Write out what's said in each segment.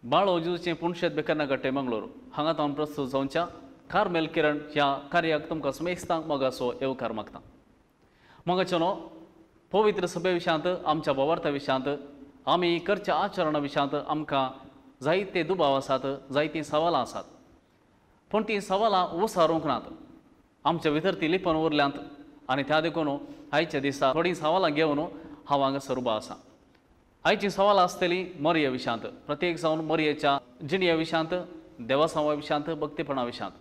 बाळो जेजूचें पुणशेत बेकरनागट्टे मंगळूर हांगा तावन प्रस्तुत जावच्या कार्मेल किरण ह्या कार्याक तुमकां समेस्तांक मोगाचो येवकार मागता. मोगाचेनो पवित्र सभे विशयांत, आमच्या भावार्था विशयांत, आमी करच्या आचरणा विशयांत आमकां जायते दुबाव आसात, जायतीं सवालां आसात, पूण तीं सवालां उसारूंक नात, आमच्या भितर तीं लिपून उरल्यांत आनी त्या देखून आयच्या दिसा थोडीं सवालां घेवन हांव हांगासर उबो आसा. आयचीं सवालां आसतलीं मोरये विशयांत, प्रत्येक जावन मोरयेच्या जिणये विशयांत, देवासांवा विशयांत, भक्तीपणा विशयांत.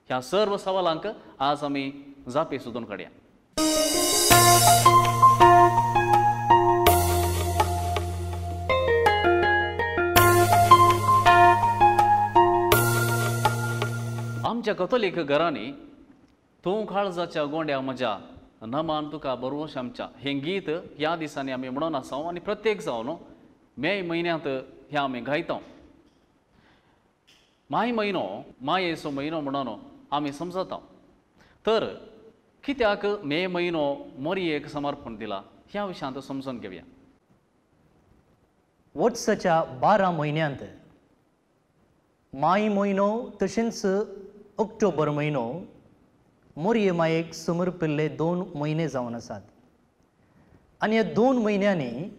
ह्या सर्व सवालांक आज आमी जापी सोदून काडया. आमच्या कथोलीक घरांनी तूं काळजाच्या गोंड्या म्हज्या नमान तुका बरवश आमच्या हें गीत ह्या दिसांनी आमी म्हणून आसा आनी प्रत्येक जावन मे म्हयन्यांत हें आमी गायता. माय म्हयनो मायेचो म्हयनो म्हणून आमी समजता, तर कित्याक मे म्हयनो मोरयेक समर्पण दिला ह्या विशयांत समजून घेवया. वर्साच्या 12 म्हयन्यांत माय म्हयनो तशेंच ऑक्टोबर म्हयनो मोरये मायेक समर्पिल्ले 2 म्हयने जावन आसात आनी ह्या 2 म्हयन्यांनी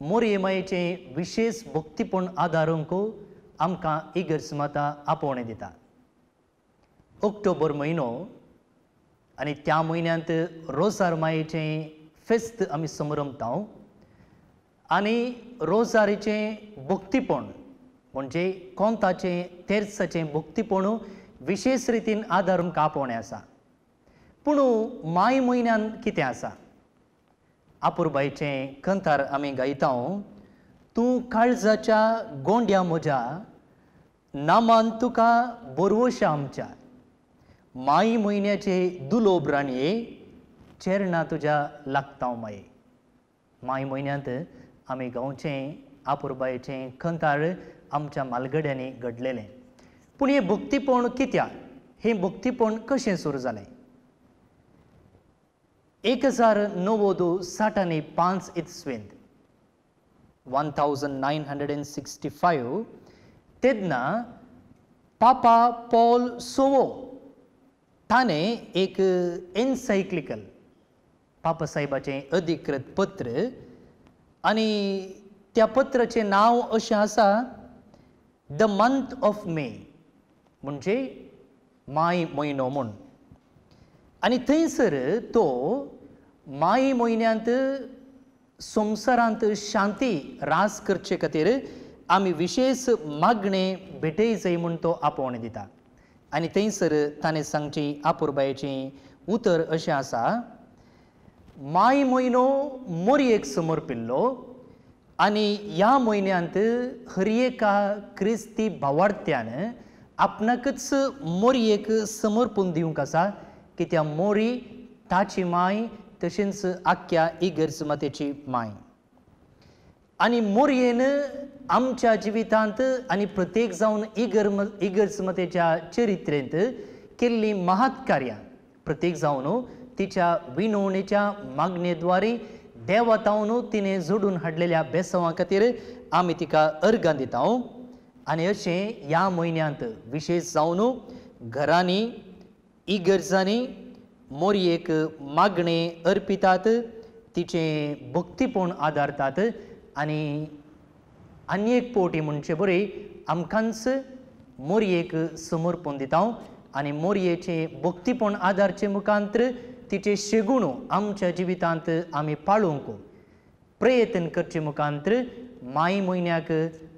मोरये मायेचें विशेश भक्तीपण आदारूंक आमकां इगर्ज माता आपोवणें दिता. ऑक्टोबर म्हयनो आनी त्या म्हयन्यांत रोजार मायेचें फेस्त आमी समरंभता आनी रोजारीचें भक्तीपण म्हणजे कोंताचें तेर्साचें भक्तीपण विशेश रितीन आदारूंक आपोवणें आसा. पूण माय म्हयन्यान कितें आसा? आपुरबायचें कंतार आमी गायता, तूं काळजाच्या गोंड्या म्हज्या नामान तुका बरवशा आमच्या, माय म्हयन्याचे दुलोब राणये चेरणां तुज्या लागता माये. माय म्हयन्यांत आमी गांवचें आपुरबायचें कंतार आमच्या मालगड्यांनी घडलेलें. पूण हें भक्तीपण कित्याक, हें भक्तीपण कशें सुरू जालें? 1965 इस्वेंत 1965 तेन्ना पापा पॉल सोवो ताणें एक एन्सायक्लिकल पापा साहेबाचें अधिकृत पत्र आनी त्या पत्राचें नांव अशें आसा, the month of May, म्हणजे माय म्हयनो म्हूण. आनी थंयसर तो माय म्हयन्यांत संवसारांत शांती रास करचे खातीर आमी विशेश मागणें भेटय जाय म्हूण तो आपोवणें दिता. आनी थंयसर ताणें सांगची आपुरबायेचें उतर अशें आसा, माय म्हयनो मोरयेक समर्पिल्लो आनी ह्या म्हयन्यांत हर एका क्रिस्ती भावार्थ्यान आपणाकच मोरयेक समर्पून दिवंक आसा, कित्याक मोरी ताची माय तशेंच आख्ख्या इगर्ज मातेची माय. आनी मोरयेन आमच्या जिवितांत आनी प्रत्येक जावन इगर्ज मातेच्या चरित्रेंत केल्लीं महात कार्यां प्रत्येक जावन तिच्या विनवणेच्या मागणेद्वारे देवा तावन तिणें जोडून हाडलेल्या बेसांवा खातीर आमी तिका अर्गां दिता. आनी अशें ह्या म्हयन्यांत विशेश जावन घरांनी इगर्जांनी मोरयेक मागणें अर्पितात, तिचें भक्तीपण आदारतात आनी आनी एक पवटी म्हणचे बरी आमकांच मोरयेक समर्पण दिता आनी मोरयेचें भक्तीपण आदारचे मुखांतर तिचें शेगुण आमच्या जिवितांत आमी पाळूंक प्रयत्न करचे मुखांतर माय म्हयन्याक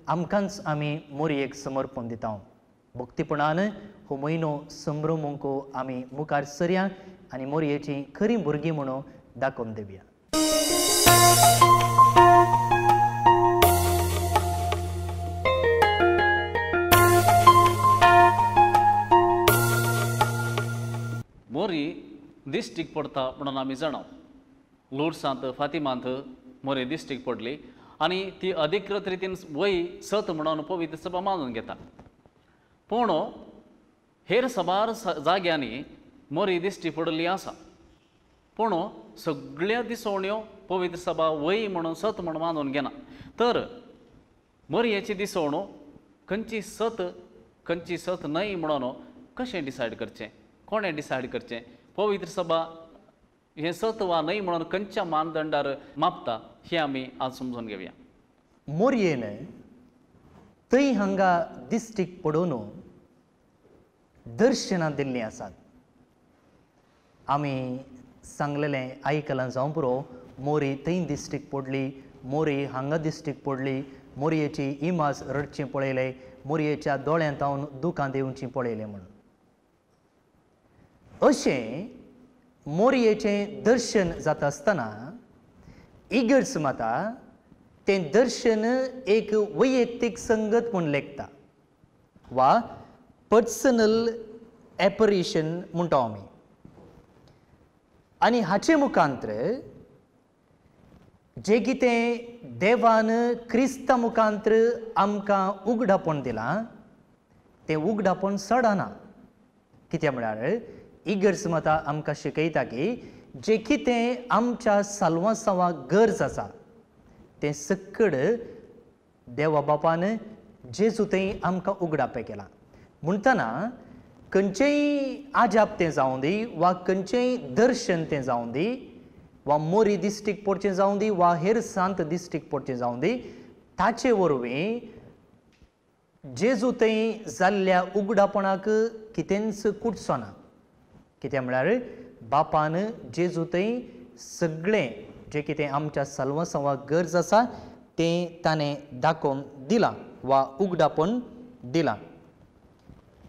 आमकांच आमी मोरयेक समर्पण दिता. भक्तीपणान हो म्हयनो संभ्रमूंक आमी मुखार सरया आनी मोरयेचीं खरीं भुरगीं म्हणून दाखोवन दिवया. मोरी दिश्टीक पडटा म्हणून आमी जाणा, लोर्सांत फातिमांत मोरी दिश्टीक पडली आनी ती अधिकृत रितीन वय सत म्हणून पवित्र सभा मानून घेता. पूण हेर साबार जाग्यांनी मोरी दिश्टी पडिल्ली आसा, पूण सगळ्या दिसवण्यो पवित्र सभा वय म्हणून सत म्हणून मानून घेना. तर मोरयेची दिसवणो खंयची सत खंयची सत न्हय म्हणून कशें डिसायड करचें, कोणें डिसायड करचें, पवित्र सभा हें सत वा न्हय म्हणून खंयच्या मानदंडार मापता हें आमी आज समजून घेवया. मोरयेन थंय हांगा दिश्टीक पडोवन दर्शनां दिल्लीं आसात. आमी सांगलेलें आयकलां जावं पुरो, मोरी थंय दिश्टीक पडली, मोरी हांगा दिश्टीक पडली, मोरयेची इमाज रडची पळयले, मोरयेच्या दोळ्यांत हांव दुकां दिवची पळयलें म्हणून. अशें मोरयेचें दर्शन जाता आसतना इगर्ज माता तें दर्शन एक वैयक्तीक संगत म्हूण लेखता वा पर्सनल एपरिशन म्हणटा आमी. आनी हाचे मुखांत्र जें कितें देवान क्रिस्ता मुखांत्र आमकां उगडापण दिलां तें उगडापण चडना. कित्याक म्हळ्यार इगर्ज माता आमकां शिकयता की जें कितें आमच्या साल्वासांवाक गरज आसा तें सक्कड देवा बापान जेजू थंय आमकां उगडापें केलां. म्हणटना खंयचेंय आजाप तें जावं दी वा खंयचेंय दर्शन तें जावं दी वा मोरी दिश्टीक पडचें जावं दी वा हेर सांत दिश्टीक पडचें जावं दी, ताचे वरवीं जेजू थंय जाल्ल्या उगडापणाक कितेंच कुटचो ना. कित्याक म्हळ्यार बापान जेजू थंय सगळें जें कितें आमच्या साल्वासांवाक गरज आसा तें ताणें दाखोवन दिलां वा उगडापण दिलां.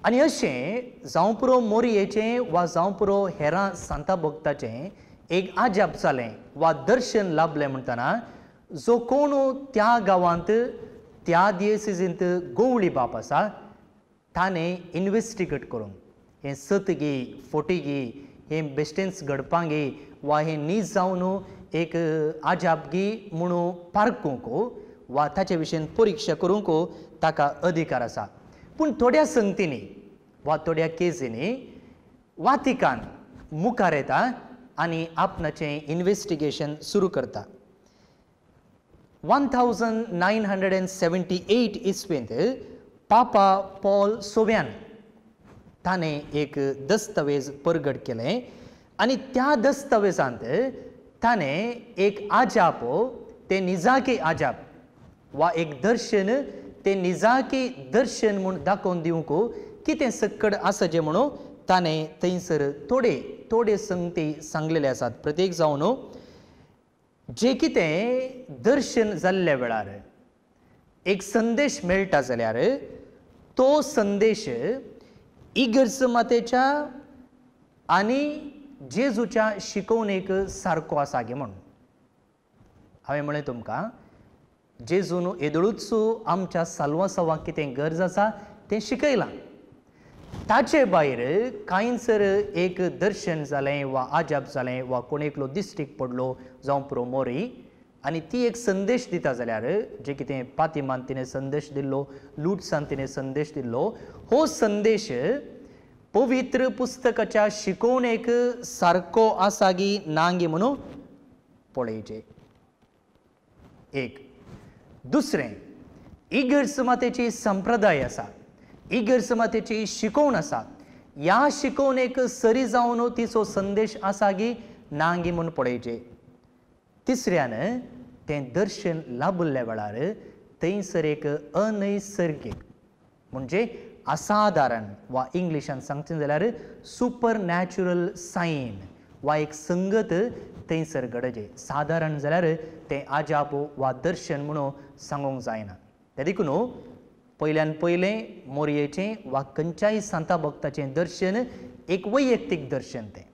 आनी अशें जावं पुरो मोरयेचें वा जावं पुरो हेरां सांता भक्ताचें एक आजाप जालें वा दर्शन लाभलें म्हणटना जो कोण त्या गांवांत त्या दियसिजींत गोवळी बाप आसा ताणें इन्वेस्टिगेट करून हें सत गी फोटी गी, हें बेश्टेंच घडपां गी वा हें नीज जावन एक आजाप गी म्हणून पारकूंक वा ताचे विशीं परिक्षा करूंक ताका अधिकार आसा. पूण थोड्या संगतींनी वा थोड्या केजींनी वातिकान मुखार येता आनी आपणाचें इन्वेस्टिगेशन सुरू करता. 1978 इस्वेंत पापा पॉल सोव्यान ताणें एक दस्तावेज परगट केलें आनी त्या दस्तावेजांत ताणें एक आजाप तें निजाकी आजाप वा एक दर्शन तें निजाकी दर्शन म्हूण दाखोवन दिवंक कितें सक्कड आसा जें म्हणून ताणें थंयसर थोडे थोडे संगती सांगलेले आसात. प्रत्येक जावन जें कितें दर्शन जाल्ल्या वेळार एक संदेश मेळटा जाल्यार तो संदेश इगर्ज मातेच्या आनी जेजूच्या शिकवणेक सारको आसा गे म्हूण. हांवें म्हणलें तुमकां जेजून येदोळूच आमच्या साल्वासांवाक कितें गरज आसा तें शिकयलां. ताचे भायर कांयसर एक दर्शन जालें वा आजाप जालें वा कोण एकलो दिश्टीक पडलो जावं पुरो मोरी आनी ती एक संदेश दिता जाल्यार जें कितें पातिमान तिणें संदेश दिल्लो, लुटसान तिणें संदेश दिल्लो, हो संदेश पवित्र पुस्तकाच्या शिकवणेक सारको आसा गी ना गी म्हणून पळयचें. एक दुसरें इगर्ज मातेची संप्रदाय आसा, इगर्ज मातेची शिकवण आसा, ह्या शिकवणेक सरी जावन तिचो संदेश आसा गी ना गी म्हूण पळयचें. तिसऱ्यान तें दर्शन लाभिल्ल्या वेळार थंयसर एक अनैसर्गीक म्हणजे असाधारण वा इंग्लिशान सांगचें जाल्यार सुपर नॅचरल सायन वा एक संगत थंयसर घडचें. सादारण जाल्यार तें आजाप वा दर्शन म्हणून सांगूंक जायना. ते देखून पयल्यान पयलें मोरयेचें वा खंयच्याय सांता भक्ताचें दर्शन एक वैयक्तीक दर्शन तें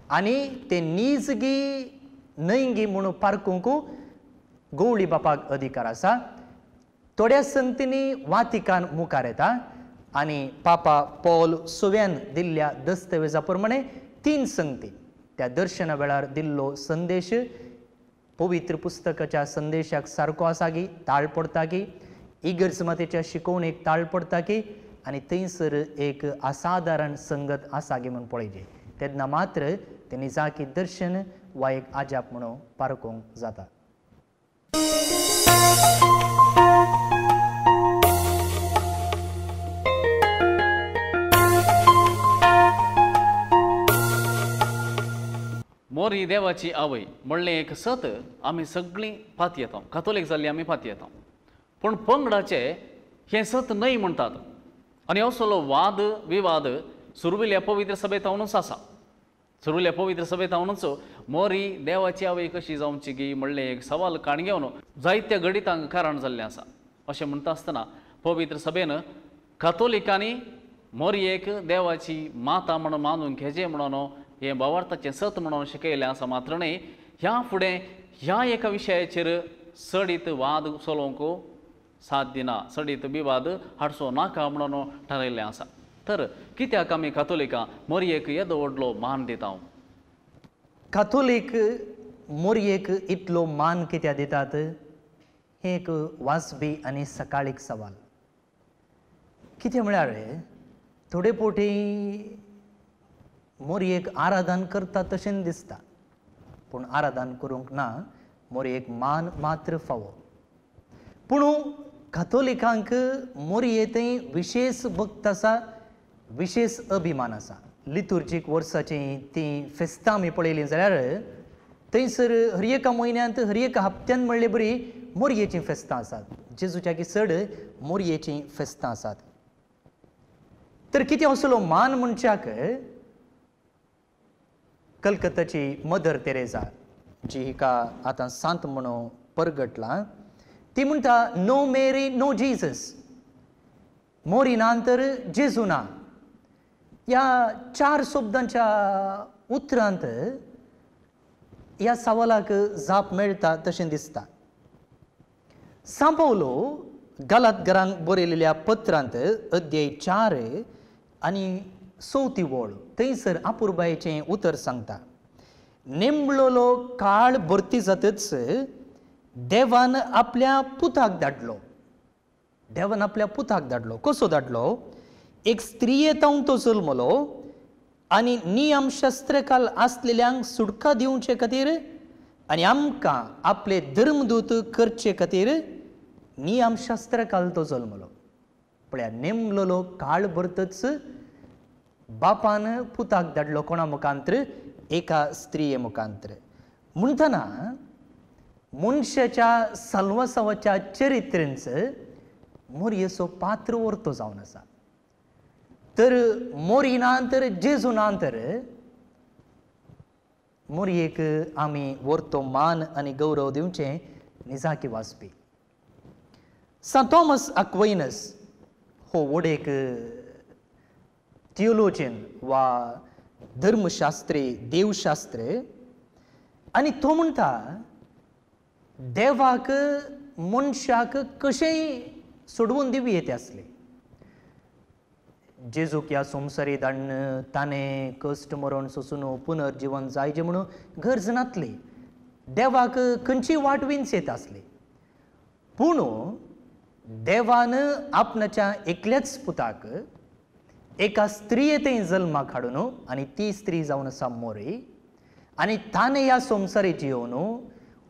आनी तें नीज गी न्हय गी म्हणून पारकूंक गवळी बापाक अधिकार आसा. थोड्या संगतींनी वातिकान मुखार येता आनी पापा पॉल सोव्यान दिल्ल्या दस्तावेजा प्रमाणे तीन संगती त्या दर्शना वेळार दिल्लो संदेश पवित्र पुस्तकाच्या संदेशाक सारको आसा गी ताळ पडटा की, इगर्ज मातेच्या शिकवणेक ताळ पडटा की आनी थंयसर एक असाधारण संगत आसा गी म्हूण पळयचें. तेन्ना मात्र तें निजाकी दर्शन वा एक आजाप म्हणून पारकूंक जाता. मोरी देवाची आवय म्हणलें एक सत आमी सगळीं पातयेता, कातोलीक जाल्ली आमी पातयेता, पूण पंगडाचे हें सत न्हय म्हणटात आनी असलो वाद विवाद सुरविल्या पवित्र सभेतावनूच आसा. सुरविल्या पवित्र सभेतावनूच मोरी देवाची आवय कशी जावची गी म्हणलें एक सवाल काण घेवन जायत्या घडितांक कारण जाल्लें आसा. अशें म्हणटा आसतना पवित्र सभेन कातोलिकांनी मोरयेक देवाची माता म्हणून मानून घेजे म्हणून हें भावार्थाचें सत म्हणून शिकयलें आसा. मात्र न्हय ह्या फुडें ह्या एका विशयाचेर चडीत वाद चलोवंक साथ दिना, चडीत विवाद हाडचो नाका म्हणून थारायल्लें आसा. तर कित्याक आमी कातोलिकां मोरयेक येदो व्हडलो मान दिता? कातोलीक मोरयेक इतलो मान कित्याक दितात हें एक वाजबी आनी सकाळीक सवाल. कितें म्हळ्यार थोडे पोटी मोरयेक आराधन करता तशें दिसता, पूण आराधन करूंक ना, मोरयेक मान मात्र फावो. पूण कातोलिकांक मोरये थंय विशेष भक्त आसा, विशेष अभिमान आसा. लितुर्जीक वर्साचीं तीं फेस्तां आमी पळयलीं जाल्यार थंयसर हर एका म्हयन्यांत हर एका हप्त्यान म्हणले बरी मोरयेचीं फेस्तां आसात. जेजूच्या की चड मोरयेचीं फेस्तां आसात. तर कितें असलो मान मनशाक कलकत्ताची मदर तेरेजा जी हिका आतां सांत म्हणून परगटलां ती म्हणटा नो मेरी नो जीजस, मोरी ना तर जेजू ना. ह्या चार शब्दांच्या उतरांत ह्या सवालाक जाप मेळटा तशें दिसता. सांव पावलो गालातगरांक बरयलेल्या पत्रांत अध्याय 4 आनी 4 वळ थंयसर आपुरबायेचें उतर सांगता, नेमलोलो काळ भरती जातच देवान आपल्या पुताक धाडलो. देवान आपल्या पुताक धाडलो. कसो धाडलो? एक स्त्रिये तावन तो जल्मलो आनी नियमशास्त्रकाल आसलेल्यांक सुटका दिवचे खातीर आनी आमकां आपले धर्मदूत करचे खातीर नियमशास्त्रकाल तो जल्मलो. पळया, नेमलोलो काळ भरतच बापान पुताक धाडलो. कोणा मुखांत्र? एका स्त्रिये मुखांत्र. म्हणटना मनशाच्या साल्वासावाच्या चरित्रेंच मोरयेचो पात्र वर्तो जावन आसा. तर मोरी ना तर जेजू ना तर मोरयेक आमी वर्तो मान आनी गौरव दिवचें निजाकी वाचपी. सांत थॉमस अक्वाइनस हो व्हड एक थियोलॉजियन वा धर्मशास्त्री, देवशास्त्री, आनी तो म्हणटा देवाक मनशाक कशेंय सोडवून दिवं येता आसलें. जेजूक ह्या संवसारी धाडून ताणें कश्ट मरण सोसून पुनर्जिवन जायचें म्हणून गरज नासली. देवाक खंयची वाट विंच येता आसली. पूण देवान आपणाच्या एकल्याच पुताक एका स्त्रिये थंय जल्माक हाडून आनी ती स्त्री जावन आसा मोरी आनी ताणें ह्या संवसारी जियोवन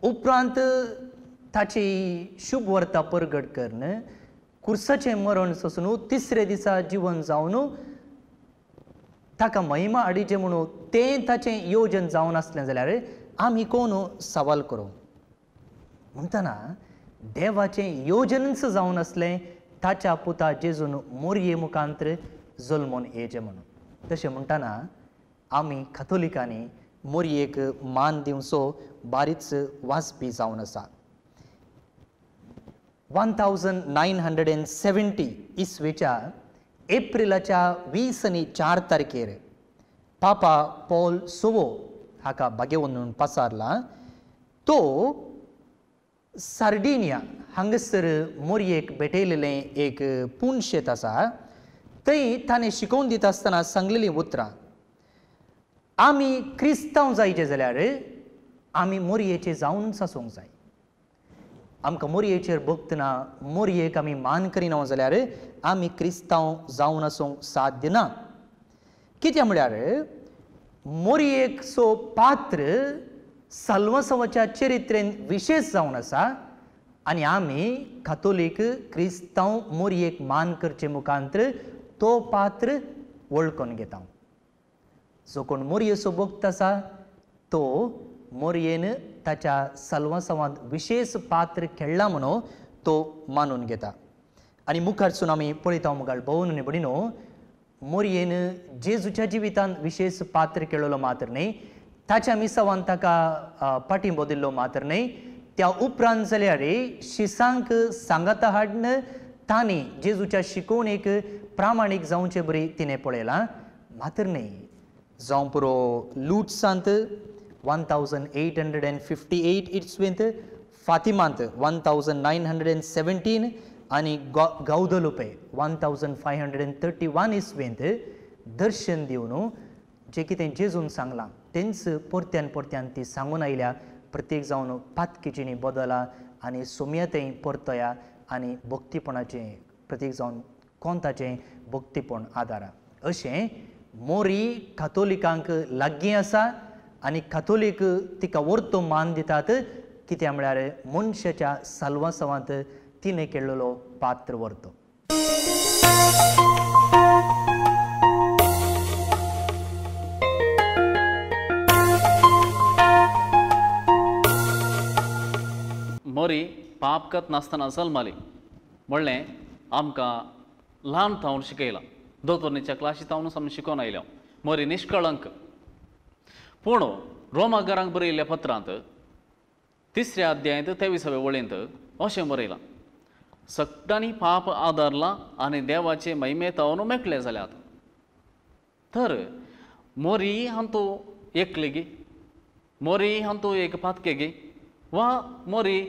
उपरांत ताची शुभ वर्ता परगट करून कुर्साचें मरण सोसून तिसरे दिसा जिवन जावन ताका महिमा हाडीचें म्हणून तें ताचें योजन जावन आसलें जाल्यार आमी कोण सवाल करूं? म्हणटना देवाचें योजनच जावन आसलें ताच्या पुता जेजून मोरये मुखांत्र जल्मून येचें म्हणून. तशें म्हणटना आमी कातोलिकांनी मोरयेक मान दिवचो बारीच वाजपी जावन आसा. 1970 इसवेच्या एप्रिलाच्या 20 आनी 4 तारखेर पापा पॉल सोवो हाका भाग्यवंत म्हणून पासारला. तो सार्डिनिया हांगासर मोरयेक भेटयलेलें एक पुणशेत आसा. थंय ताणें शिकोवन दिता आसतना सांगलेलीं उतरां, आमी क्रिस्तांव जायचे जाल्यार आमी मोरयेचे जावनच आसूंक जाय. आमकां मोरयेचेर भक्त ना, मोरयेक आमी मान करिना जाल्यार आमी क्रिस्तांव जावन आसूंक साध्य ना. कित्याक म्हळ्यार मोरयेचो पात्र साल्वासावाच्या चरित्रेन विशेष जावन आसा आनी आमी कातोलीक क्रिस्तांव मोरयेक मान करचे मुखांत्र तो पात्र वळखून घेता. जो कोण मोरयेचो भक्त आसा तो मोरयेन ताच्या साल्वासांवांत विशेष पात्र खेळ्ळा म्हणून तो मानून घेता. आनी मुखारसून आमी पळयता मुखार भोवन आनी भयणीनो, मोरयेन जेजूच्या जिवितांत विशेष पात्र खेळ्ळो मात्र न्हय, ताच्या मिसावान ताका पाठिंबो दिल्लो मात्र न्हय, त्या उपरांत जाल्यार शिसांक सांगाता हाडून तांणी जेजूच्या शिकवणेक प्रामाणीक जावचे बरी तिणें पळयलां मात्र न्हय. जावं पुरो लुट्सांत 1858 इस्वेंत, फातिमांत 1917 आनी गावदलुपे 1531 इस्वेंत दर्शन दिवन जें कितें जेजून सांगलां तेंच परत्यान परत्यान ती सांगून आयल्या. प्रत्येक जावन पातकीचीनी बदला आनी सोम्या थंय परतया आनी भक्तीपणाचें प्रत्येक जावन कोंताचें भक्तीपण आदारा. अशें मोरी कातोलिकांक लागीं आसा आनी कातोलीक तिका वर्तो मान दितात, कित्याक म्हळ्यार मनशाच्या साल्वासांवांत तिणें केल्लो पात्र वर्तो. मोरी पाप करत नासतना जल्माली म्हणलें आमकां ल्हान थावन शिकयलां, दोतोरणीच्या क्लासी थावनूच आमी शिकोवन आयल्या. मोरी निश्कळंक. पूण रोमागरांक बरयल्ल्या पत्रांत 3ऱ्या अध्यायांत 23व्या वळींत अशें बरयलां, सगळ्यांनी पाप आदारलां आनी देवाचे महिमे थावन मेकळे जाल्यात. तर मोरी हांतू एकली गी, मोरी हांतू एक पातके गी, वा मोरी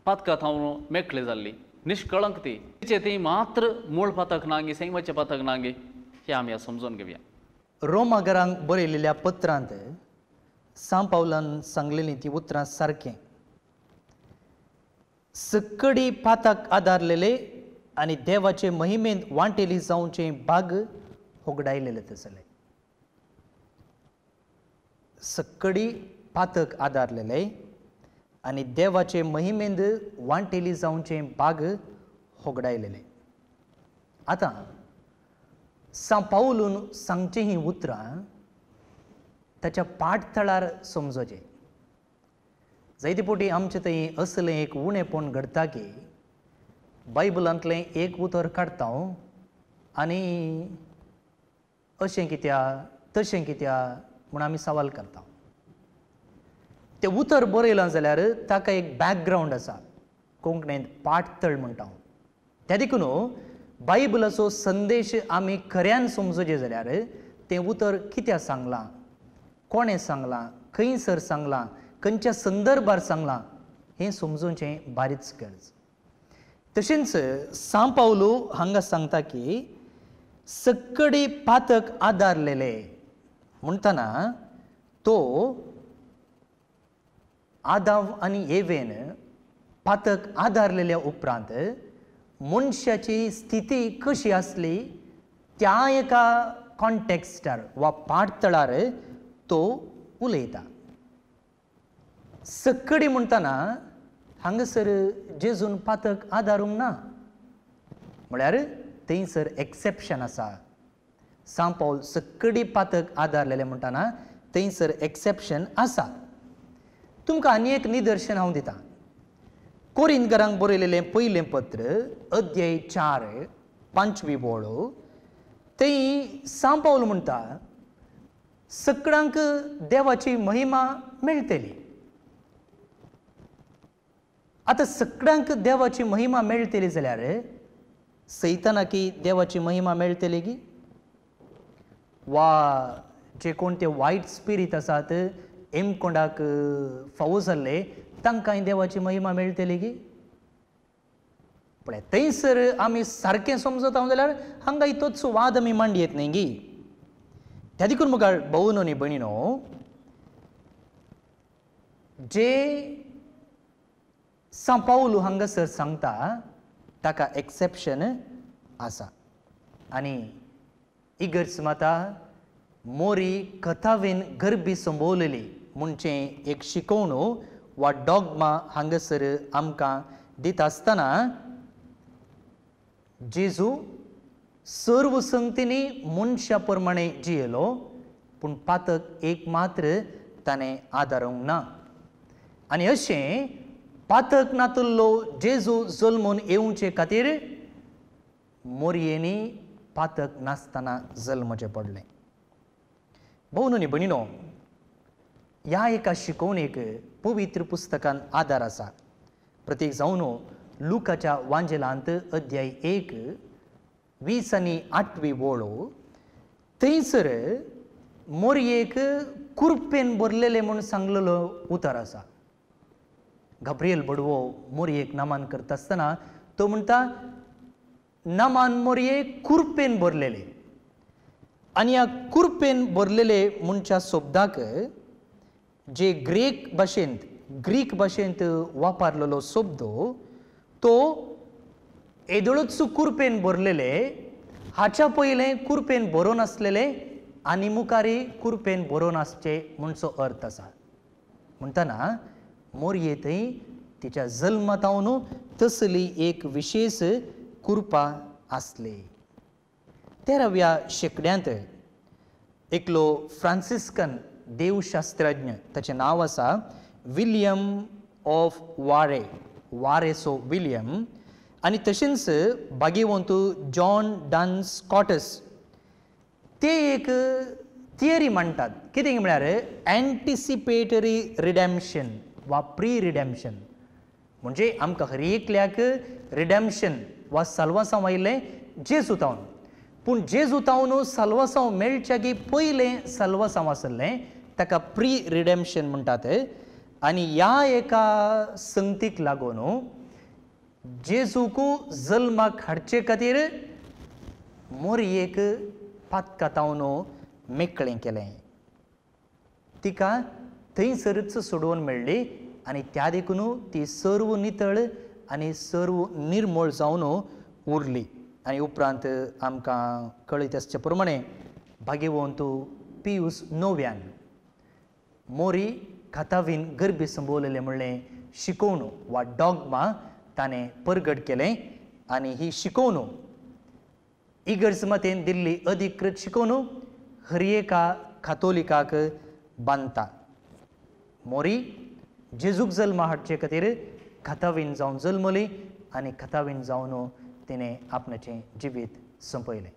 पातका थावन मेकळे जाल्ली निश्कळंक ती, तिचे ती मात्र मूळ पातक नांगी, सैमाचें पातक नांगी, हें आमी समजून घेवया. रोमागरांक बरयलेल्या पत्रांत सांव पावलान सांगलेली ती उतरां सारकें, सकडी पाताक आदारलेले आनी देवाचे महिमेंत वांटेली जावचे भाग होगडायलेले तसले. सकडी पातक आदारलेले आनी देवाचे महिमेंत वांटेली जावचे भाग होगडायलेले. आतां सांव पावलून सांगचीं हीं उतरां ताच्या पाठथळार समजोचें. जायते फावटी आमचे थंय असलें एक उणेपण घडटा की बायबलांतलें एक उतर काडटा आनी अशें कित्याक तशें कित्याक म्हूण आमी सवाल करता. तें उतर बरयलां जाल्यार ताका एक बॅकग्रावंड आसा, कोंकणींत पाठथळ म्हणटा. त्या देखून बायबलाचो संदेश आमी खऱ्यान समजोचें जाल्यार तें उतर कित्याक सांगलां, कोणें सांगलां, खंयसर सांगलां, खंयच्या संदर्भार सांगलां हें समजोवचें बारीच गरज. तशेंच सांव पावलू हांगा सांगता की सकडी पातक आदारलेले म्हणटना तो आदाव आनी एवेन पातक आदारलेल्या उपरांत मनशाची स्थिती कशी आसली त्या एका कॉन्टेक्स्टार वा पाठतळार तो उलयता. सकडी म्हणटना हांगासर जेजून पातक आदारूंक ना, म्हळ्यार थंयसर एक्सेप्शन आसा. सांव पावल सकडी पातक आदारलेले म्हणटना थंयसर एक्सेप्शन आसा. तुमकां आनी एक निदर्शन हांव दितां. कोरिंदकारांक बरयलेलें पयलें पत्र अध्याय 4 5वी वळ, थंय सांव पावल म्हणटा सगळ्यांक देवाची महिमा मेळटली. आतां सगळ्यांक देवाची महिमा मेळटली जाल्यार सैतानाकी देवाची महिमा मेळटली की, वा जे कोण ते वायट स्पिरीत आसात एमकोंडाक फावो जाल्ले तांकांय देवाची महिमा मेळटली की? पळय थंयसर आमी सारकें समजता जाल्यार हांगा तोच वाद आमी मांडयेत न्ही गी. त्या देखून मुखार भोवन आनी भयणीनो, जे सांव पावलू हांगासर सांगता ताका एक्सेप्शन आसा. आनी इगर्ज माता मोरी कथावेन गरबी संबोवलेली म्हणचें एक शिकवणू वा डॉगमा हांगासर आमकां दिता आसतना जेजू सर्व संगतींनी मनशा प्रमाणे जियेलो, पूण पातक एक मात्र ताणें आदारूंक ना. आनी अशें पातक नातुल्लो जेजू जल्मून येवचे खातीर मोरयेनी पातक नासतना जल्मचें पडलें. भोवनो न्ही भयणीनो, ह्या एका शिकोवणेक पवित्र पुस्तकान आदार आसा. प्रत्येक जावन लुकाच्या वांजेलांत अध्याय 1 20 आनी 8वी वळ थंयसर मोरयेक कुरपेन भरलेलें म्हूण सांगलेलो उतर आसा. गाब्रियल बडवो मोरयेक नामान करता आसतना तो म्हणटा, नामान मोरये कुरपेन भरलेले. आनी ह्या कुरपेन भरलेले म्हणच्या शब्दाक जे ग्रीक भाशेंत वापरलेलो शब्द तो येदोळच कुरपेन भरलेले, हाच्या पयलें कुरपेन भरोन आसलेले आनी मुखारी कुरपेन भरोन आसचे म्हणचो अर्थ आसा. म्हणटना मोरये थंय तिच्या जल्मातावन तसली एक विशेश कुरपा आसली. 13व्या शेंकड्यांत एकलो फ्रांसिस्कन देवशास्त्रज्ञ, ताचें नांव आसा विलियम ऑफ वारे, वारेसो विलियम, आनी तशेंच भाग्यवंत जॉन डन स्कॉटस, ते एक थियरी मांडटात. कितें म्हळ्यार एन्टिसिपेटरी रिडॅम्शन वा प्री रिडॅम्शन. म्हणजे आमकां हर एकल्याक रिडॅम्शन वा साल्वासांव आयिल्लें जेजू तावन, पूण जेजू तावन साल्वासांव मेळच्यागी पयलें साल्वासांव आसलें ताका प्री रिडॅम्शन म्हणटात. आनी ह्या एका संगतीक लागून जेजूक जल्माक हाडचे खातीर मोरयेक पातकातावन मेकळें केलें. तिका थंयसरच सोडोवन मेळ्ळी आनी त्या देखून ती सर्व नितळ आनी सर्व निर्मळ जावन उरली. आनी उपरांत आमकां कळीत आसचे प्रमाणे भाग्यवंत पियूस नव्यान मोरी खातावीन गर्भी संबोवलेलें म्हणलें शिकोवणू वा डॉगमा ताणें परगट केलें. आनी ही शिकोवणू इगर्ज मातेन दिल्ली अधिकृत शिकोवणू हर एका कातोलिकाक बांदता. मोरी जेजूक जल्मा हाडचे खातीर खातावीन जावन जल्मली आनी खातावीन जावन तिणें आपणाचें जिवीत सोंपयलें.